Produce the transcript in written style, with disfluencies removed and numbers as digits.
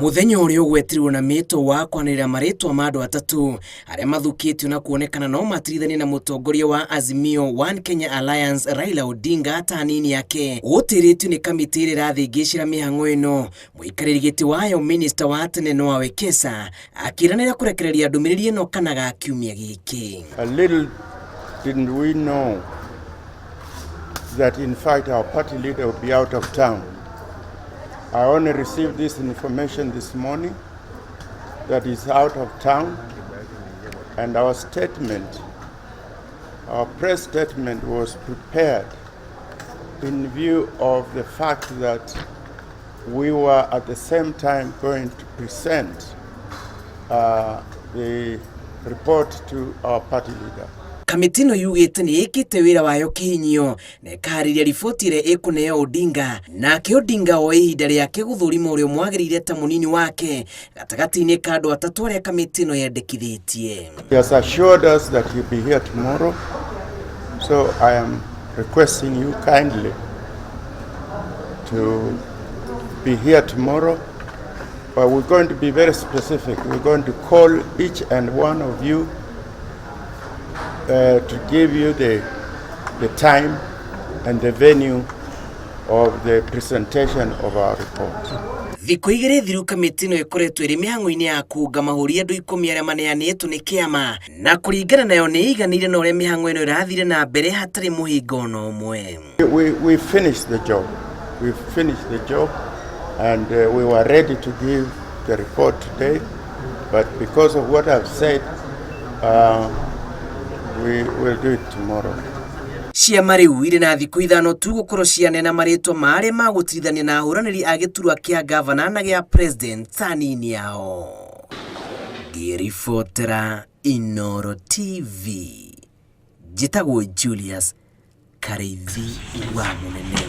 Mũthenya ũrĩa ũgwetirwo na mĩto wa kwanĩrĩra marĩtwa ma andũ atatũ arĩa mathukĩtio na kuonekana no matirithanie na mũtongoria wa Azimio One Kenya Alliance Raila Odinga ta anini ake ũtĩrĩtio nĩ kamĩtĩ ĩrĩa ĩrathĩngĩcĩra mĩhang'o ĩno. Mũikarĩri gĩtĩ wayo minista wa tene Noah Wekesa akĩranĩra kũrekereria ndũmĩrĩri ĩno kana ga kiumia gĩkĩ. A little didn't we know that in fact our party leader would be out of town. I only received this information this morning that he's out of town, and our statement, our press statement was prepared in view of the fact that we were at the same time going to present the report to our party leader. Kamĩtĩ ĩno yugĩte nĩ ĩkĩte wĩra wayo kĩhinyio na ĩkaharĩria riboti ĩrĩa ĩkũneo Odinga, nake Odinga oe ihinda rĩake gũthũrima ũrĩa ũmwagĩrĩire ta mũnini wake gatagatĩ-inĩ ka andũ atatũ arĩa kamĩtĩ ĩno yendekithĩtie. He has assured us that he'll be here tomorrow, so I am requesting you kindly to be here tomorrow. But we're going to be very specific. We're going to call each and one of you to give you the time and the venue of the presentation of our report. Thikũ igĩrĩ thiru kamĩtĩ ĩno ĩkoretwo ĩrĩ mĩhang'o-inĩ ya kũnga mahũri andũ ikũmi arĩa maneanĩtwo nĩ kĩama, na kũringana nayo nĩ ĩiganĩire na ũrĩa mĩhang'o ĩno ĩrathire na mbere hatarĩ mũhĩnga ona ũmwe. We finished the job. We finished the job and we were ready to give the report today, but because of what I've said, we will do it tomorrow. Ciama rĩu irĩ na thikũ 5 tu gũkorwo cianena marĩtwa ma arĩa magũtirithania na ahũranĩri a gĩturwa kĩa gavana na gĩa president ta anini ao. Ngĩribotera Inooro TV, njĩtagwo Julius Karĩithi wa Mũnene.